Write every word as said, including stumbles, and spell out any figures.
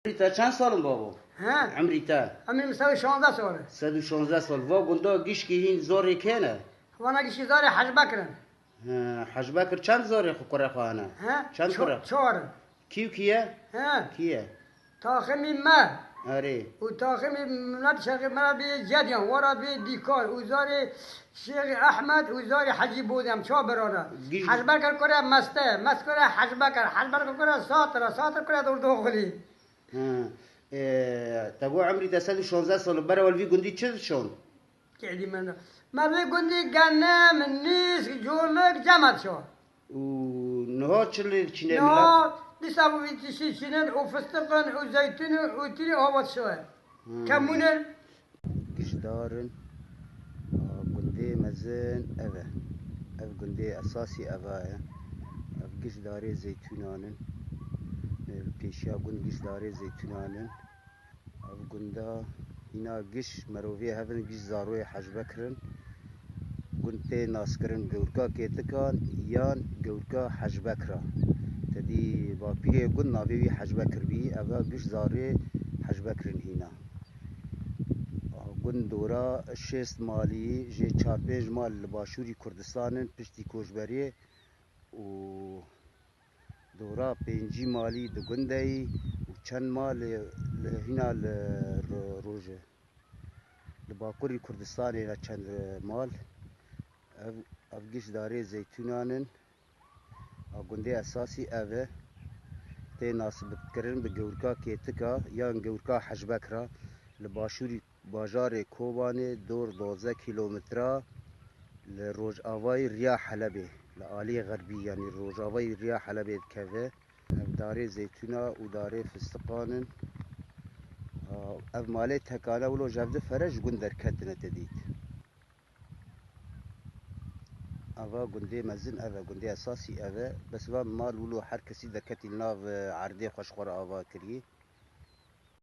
Emrî te çend sal in babo? He? Emrî te? Emrî min sed û şonzeh sal e. Sed û şonzeh sal. Va gunda gişkî hîn zarê kê ne? Vana gişkî zarê Hecbekir in. He, Hecbekir çend zarê xwe kurê xwe hene? He? Çend Ço-, kure? Çar in. Kî û kî ye? He? Kî ye? Taximî me. Erê. Û taximî milet şerqê me re bê Cedyan, wara bê Dîkar, û zarê Şêxê Ehmed û zarê Hecî Bodem, çar birana. Giş- Hecbekir kure Meste, Mest kure Hecbekir, Hecbekir kure Satira, Satir kure Dordoxulî. Hı. E, te got emrî te sed û şonzeh sal, berewel vî gundî çi dişon? Kêlî me ne. Me vê gundî genim, nîsk, colik, cem dişon. Û niha çi lê diçîne milet? Niha dîsa bu tiştî çînin û fistiqin û zeytûn û tîrî hava dişoye. Hmm. Kemûn in. Giştdar in. A, gundê mezin ev e. Ev gundê esasî eva ye. Ev giştdarê zeytûnan in. Ev pêşiya gund giştdarê zeytûnan in. Ev gunda hîna giş meroviyê hev in, giş zaroyê Hecbekir in. Gund tê naskirin Gewrika Kêtikan yan Gewrika Hecbekira. Tedî bapîrê gund navê wî Hecbekir bî, eva giş zarê Hecbekir in hîna. Gund dora şêst malî, jê çar pênc mal li başûrî Kurdistan in, piştî koçberiyê û dora pêncî malî di gundeyî û çend mal li, li hîna li ro-, rojê. Li Bakurî Kurdistanê ne çend mal. Ev, ev giş darê zeytûnan in. A gundê esasî ev e. Tê nasibkirin bi gewrika Kêtika yan gewrika Hecbekra. Li başûrî bajarê Kobanê dor dozdeh kîlometre li rojavayî Riya Helebê, li aliyê xerbî, yanî rojavayî Riya Helebê dikeve. Ev darê zeytûna û darê fistiqan in. A, ev malê tekane wilo ji hev du fere ji gund derketine te dît. Ava gundê mezin ev e, gundê esasî ev e. Bes va mal wilo her kesî derketî li nav, e, erdê xwe ji xwe re ava kirî.